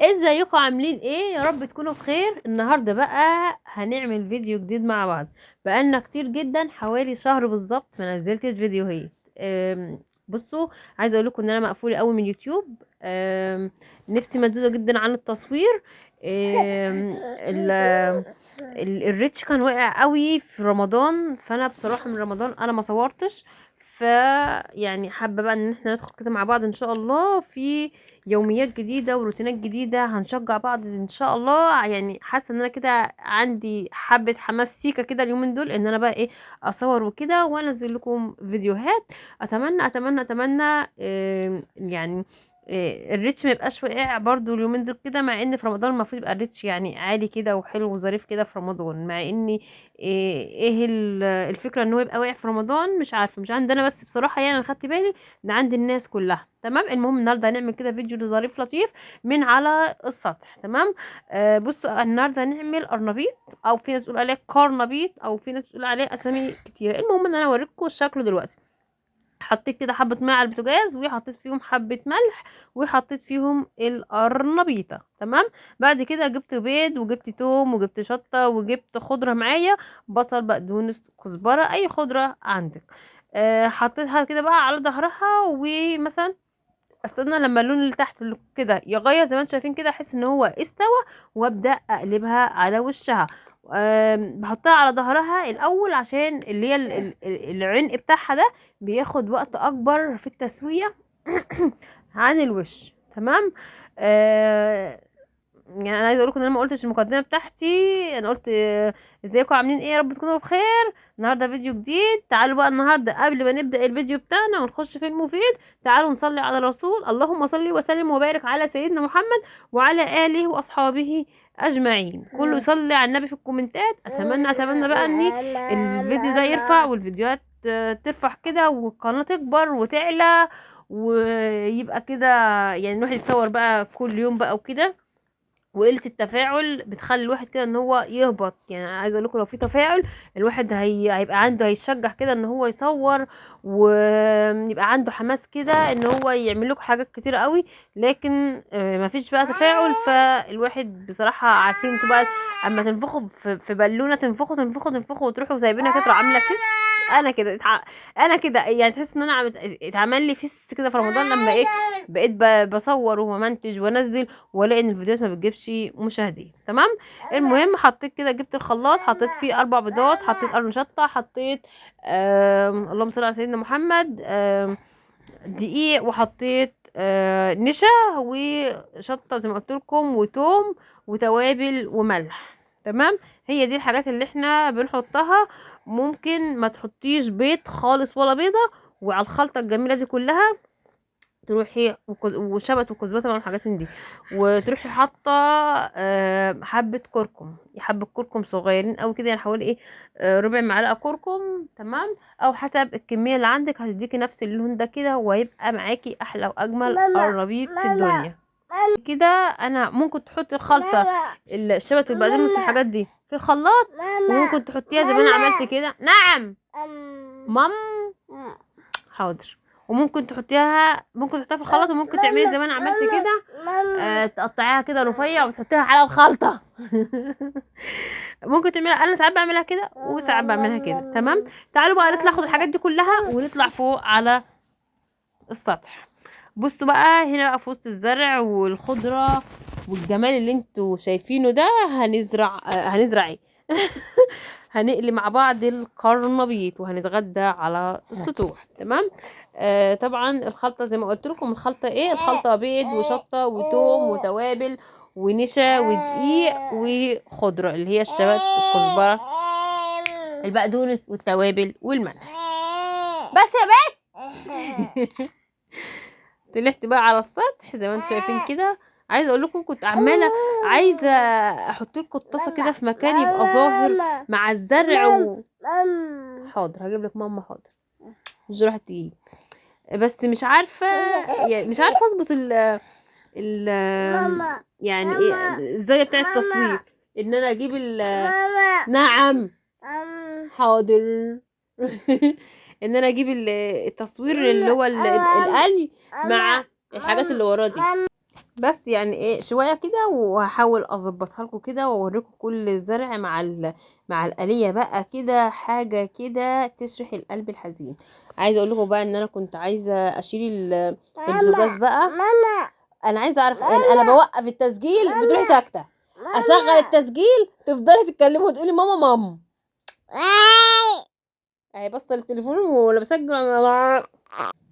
ازيكم عاملين ايه؟ يا رب تكونوا بخير. النهارده بقى هنعمل فيديو جديد مع بعض. بقالنا كتير جدا، حوالي شهر بالظبط ما نزلتش فيديوهات. بصوا، عايزه اقول لكم ان انا مقفولة قوي من اليوتيوب. نفسي مدوده جدا عن التصوير. أم، ال ال reach كان واقع قوي في رمضان، فانا بصراحة من رمضان انا ما صورتش. ف يعني حابة بقى ان احنا ندخل كده مع بعض ان شاء الله في يوميات جديدة وروتينات جديده، هنشجع بعض ان شاء الله. يعني حاسه ان انا كده عندي حبه حماس سيكه كده اليومين دول، ان انا بقى ايه اصور وكده وانزل لكم فيديوهات. اتمنى اتمنى اتمنى يعني ال reach ما يبقاش واقع برضو اليومين دول كده، مع ان في رمضان المفروض يبقى ال reach يعني عالي كده وحلو وظريف كده في رمضان، مع ان ايه الفكرة ان هو يبقى واقع في رمضان مش عارفه، مش عندنا بس بصراحة، يعني انا خدت بالي ده عند الناس كلها. تمام. المهم النهارده هنعمل كده فيديو ظريف لطيف من على السطح. تمام. بصوا، النهارده هنعمل قرنبيط، او في ناس تقول عليه قرنبيط، او في ناس تقول عليه اسامي كتيرة. المهم ان انا اوريكم شكله دلوقتي. حطيت كده حبة مية على البوتاجاز، وحطيت فيهم حبة ملح، وحطيت فيهم القرنبيطة. تمام. بعد كده جبت بيض، وجبت توم، وجبت شطة، وجبت خضرة معايا، بصل، بقدونس، كزبرة، اي خضرة عندك. حطيتها كده بقى على ظهرها، ومثلا استنى لما اللون اللي تحت كده يغير زي ما انتم شايفين كده، احس ان هو استوى، وابدا اقلبها على وشها. بحطها على ظهرها الاول عشان اللي هي العنق بتاعها ده بياخد وقت اكبر في التسوية عن الوش. تمام. يعني انا عايزه اقول لكم ان انا ما قلتش المقدمة بتاعتي، انا قلت ازيكم عاملين ايه، يا رب تكونوا بخير. النهارده فيديو جديد. تعالوا بقى النهارده قبل ما نبدا الفيديو بتاعنا ونخش في المفيد، تعالوا نصلي على الرسول. اللهم صل وسلم وبارك على سيدنا محمد وعلى اله واصحابه اجمعين. كله يصلي على النبي في الكومنتات. اتمنى اتمنى بقى ان الفيديو ده يرفع، والفيديوهات ترفع كده، والقناة تكبر وتعلى، ويبقى كده يعني الواحد يصور بقى كل يوم بقى وكده. وقلة التفاعل بتخلي الواحد كده ان هو يهبط. يعني عايزه اقول لكم لو في تفاعل الواحد هيبقى عنده، هيتشجع كده ان هو يصور، ويبقى عنده حماس كده ان هو يعمل لكم حاجات كتير قوي. لكن مفيش بقى تفاعل، فالواحد بصراحة عارفين انتوا بقى اما تنفخوا في بالونه، تنفخوا تنفخوا تنفخوا وتروحوا سايبينها كده عامله فس. انا كده انا كده يعني تحس ان انا اتعمل لي فس كده في رمضان، لما ايه بقيت بصور ومنتج وانزل، والاقي ان الفيديوهات ما بتجيبش مشاهدين. تمام. المهم حطيت كده، جبت الخلاط، حطيت فيه 4 بيضات، حطيت قرن شطه، حطيت اللهم صل على سيدنا محمد، دقيق، وحطيت نشا وشطه زي ما قلت لكم، وتوم وتوابل وملح. تمام. هي دي الحاجات اللي احنا بنحطها. ممكن ما تحطيش بيض خالص ولا بيضة، وعلى الخلطة الجميلة دي كلها تروحي وشبت وكزبره طبعا حاجات من دي، وتروحي حاطه حبه كركم، حبه كركم صغيرين قوي كده، يعني حوالي ايه ربع معلقه كركم. تمام. او حسب الكمية اللي عندك، هتديكي نفس اللون ده كده، وهيبقى معاكي احلى واجمل قرنبيط في الدنيا كده. انا ممكن تحطي الخلطة الشبت والبقدونس والحاجات دي في الخلاط، وممكن تحطيها زي ما انا عملت كده. نعم مام، حاضر. وممكن تحطيها، ممكن تحطيها في الخلاط، وممكن تعملي زي ما انا عملت كده، تقطعيها كده رفيع وتحطيها على الخلطة. ممكن تعملها، انا ساعات بعملها كده وساعات بعملها كده. تمام. تعالوا بقى نطلع ناخد الحاجات دي كلها ونطلع فوق على السطح. بصوا بقى هنا بقى في وسط الزرع والخضره والجمال اللي انتوا شايفينه ده، هنزرع ايه؟ هنقلي مع بعض القرنبيط وهنتغدى على السطوح. تمام. طبعا الخلطة زي ما قلت لكم، الخلطة ايه؟ الخلطة بيض وشطه وتوم وتوابل ونشا ودقيق وخضره، اللي هي الشبت والكزبره البقدونس والتوابل والملح. بس يا بنت. طلعت بقى على السطح زي ما انتم شايفين كده. عايزه اقول لكم كنت عماله عايزه احط لكم الطاسه كده في مكان يبقى ظاهر مع الزرع حاضر هجيب لك ماما، حاضر، مش راح تجيب، بس مش عارفه، يعني مش عارفه اظبط ال ال يعني ايه الزاوية بتاعه التصوير، ان انا اجيب ال نعم حاضر. ان انا اجيب التصوير اللي هو القلي مع الحاجات اللي وراه دي. بس يعني ايه شوية كده، وهحاول اظبطها لكم كده واوريكم كل الزرع مع الآلية بقى كده، حاجة كده تشرح القلب الحزين. عايزه اقول لكم بقى ان انا كنت عايزه اشيل البوتاجاز بقى. ماما انا عايزه اعرف، يعني انا بوقف التسجيل بتروحي ساكته، اشغل التسجيل تفضلي تتكلمي وتقولي ماما ماما. اهي باصة للتليفون ولا بسجل.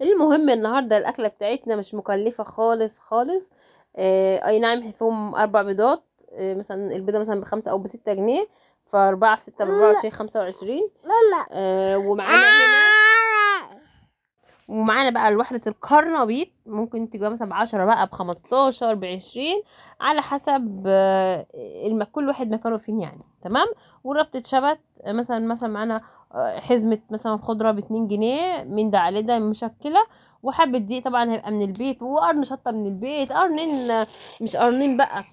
المهم النهارده الاكلة بتاعتنا مش مكلفة خالص خالص. اي نعم فيهم 4 بيضات، مثلا البيضة مثلا ب5 او ب6 جنيه، ف4 في 6 ب24، 25. ومعانا بقى الوحدة القرنبيط، ممكن تجيبها مثلا ب10 بقى، ب15، ب20، على حسب كل واحد مكانه فين يعني. تمام. وربطة شبت، مثلا معانا حزمة مثلا خضرة ب2 جنيه من ده على ده مشكلة، وحبة دقيق طبعا هيبقى من البيت، وقرن شطة من البيت، قرنين مش قرنين بقى،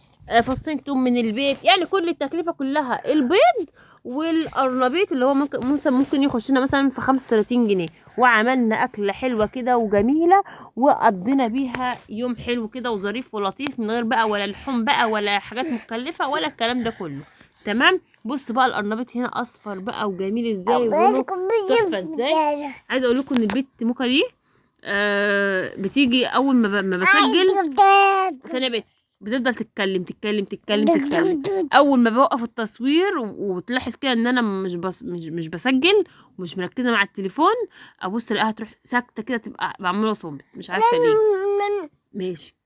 فصين توم من البيت، يعني كل التكلفة كلها البيض والقرنبيط اللي هو ممكن يخش لنا مثلا في 35 جنيه. وعملنا أكلة حلوة كده وجميلة، وقضينا بيها يوم حلو كده وظريف ولطيف، من غير بقى ولا لحوم بقى ولا حاجات مكلفة ولا الكلام ده كله. تمام. بصوا بقى القرنبيط هنا أصفر بقى وجميل ازاي، ولونه تحفة ازاي. عايزة أقول لكم إن البت موكا دي بتيجي أول ما بسجل ثانية بت بتفضل تتكلم تتكلم تتكلم تتكلم. اول ما بوقف التصوير وتلاحظ كده ان انا مش بسجل ومش مركزه مع التليفون، ابص الاقيها تروح ساكته كده، تبقى بعمله صمت مش عارفه ليه. ماشي.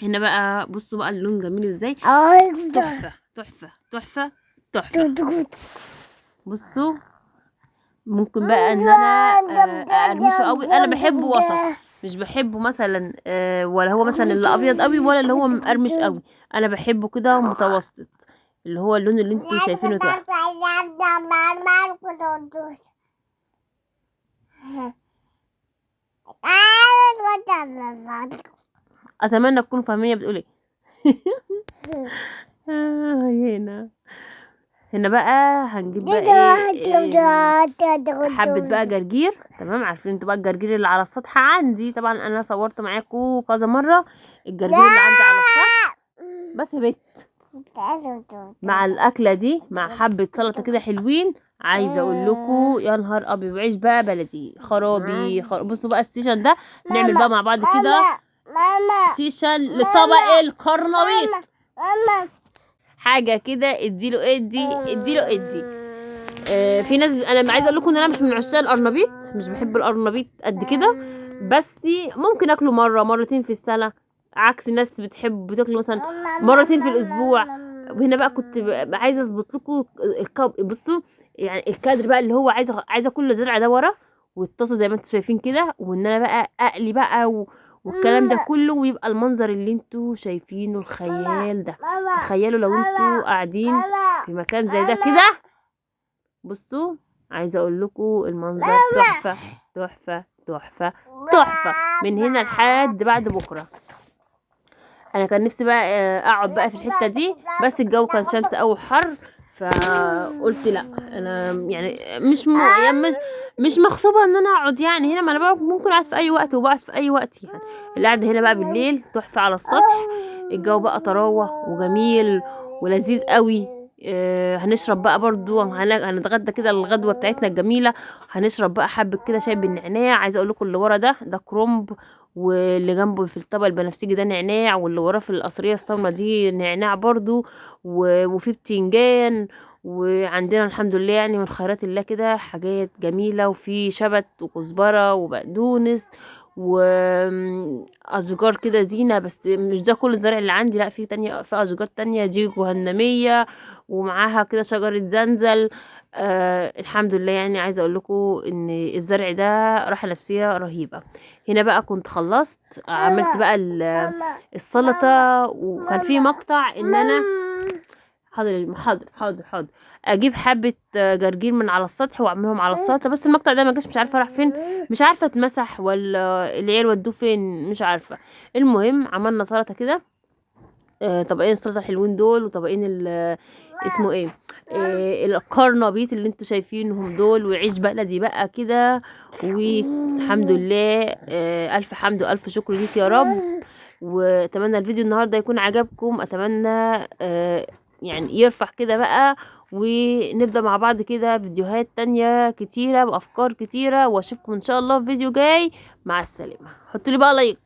هنا بقى بصوا بقى اللون جميل ازاي، تحفة تحفة تحفة تحفة. بصوا ممكن بقى ان انا ارمشه قوي، انا بحبه وسط، مش بحبه مثلا ولا هو مثلا اللي ابيض قوي ولا اللي هو مقرمش قوي، انا بحبه كده متوسط، اللي هو اللون اللي انتوا شايفينه ده. اتمنى تكونوا فاهمين بتقول ايه. هنا بقى هنجيب بقى ايه، حبة بقى جرجير. تمام. عارفين انتوا بقى الجرجير اللي على السطح عندي، طبعا انا صورت معاكم كذا مرة الجرجير اللي عندي على السطح. بس يا بت مع الاكلة دي مع حبة سلطة كده حلوين، عايزة اقول لكم يا نهار ابيض. وعيش بقى بلدي خرابي بصوا بقى ال session ده نعمل بقى مع بعض كده session لطبق القرنبيط، حاجة كده اديله ادي اديله ادي. في ناس انا عايزه اقول لكم ان انا مش من عشاق القرنبيط، مش بحب القرنبيط قد كده، بس ممكن اكله مرة مرتين في السنة، عكس الناس بتحب بتاكله مثلا مرتين في الاسبوع. وهنا بقى كنت عايزه اظبط لكم بصوا يعني الكادر بقى اللي هو عايزه كل زرع ده ورا والطاسه زي ما انتم شايفين كده، وان انا بقى اقلي بقى والكلام ده كله، ويبقى المنظر اللي انتوا شايفينه الخيال ده. تخيلوا لو انتوا قاعدين في مكان زي ده كده. بصوا عايزه اقول لكم المنظر تحفة تحفة تحفة تحفة من هنا لحد بعد بكره. انا كان نفسي بقى اقعد بقى في الحتة دي، بس الجو كان شمس او حر، فقلت لا انا يعني مش مغصوبه ان انا اقعد يعني هنا، ما انا بقعد ممكن اقعد في اي وقت وبقعد في اي وقت يعني. القعدة هنا بقى بالليل تحفة على السطح، الجو بقى طراوه وجميل ولذيذ قوي. هنشرب بقى برضو، هنتغدى كده الغدوه بتاعتنا الجميلة، هنشرب بقى حبه كده شاي بالنعناع. عايزه اقول لكم اللي ورا ده كرنب، واللي جنبه في الطبق البنفسجي ده نعناع، واللي وراه في القصريه السمراء دي نعناع برضو، وفي بتنجان، وعندنا الحمد لله يعني من خيرات الله كده حاجات جميلة، وفي شبت وكزبره وبقدونس واشجار كده زينة. بس مش ده كل الزرع اللي عندي، لا في تانية، في اشجار تانية دي جهنميه ومعاها كده شجرة زنزل. الحمد لله يعني عايزه اقول لكم ان الزرع ده راحة نفسية رهيبة. هنا بقى كنت خلصت عملت بقى السلطة، وكان في مقطع ان انا حاضر حاضر حاضر حاضر اجيب حبه جرجير من على السطح واعملهم على السلطة، بس المقطع ده ما جاش، مش عارفه راح فين، مش عارفه اتمسح ولا العيال ودوه فين، مش عارفه. المهم عملنا سلطة كده، طبقين السلطة الحلوين دول، وطبقين اسمه ايه، القرنبيط اللي انتوا شايفينهم دول، وعيش بلدي بقى كده. والحمد لله، الف حمد والف شكر ليك يا رب. واتمنى الفيديو النهارده يكون عجبكم، اتمنى يعني يرفع كده بقى، ونبدأ مع بعض كده فيديوهات تانية كتيرة بأفكار كتيرة. واشوفكم ان شاء الله في فيديو جاي. مع السلامة. حطوا لي بقى like.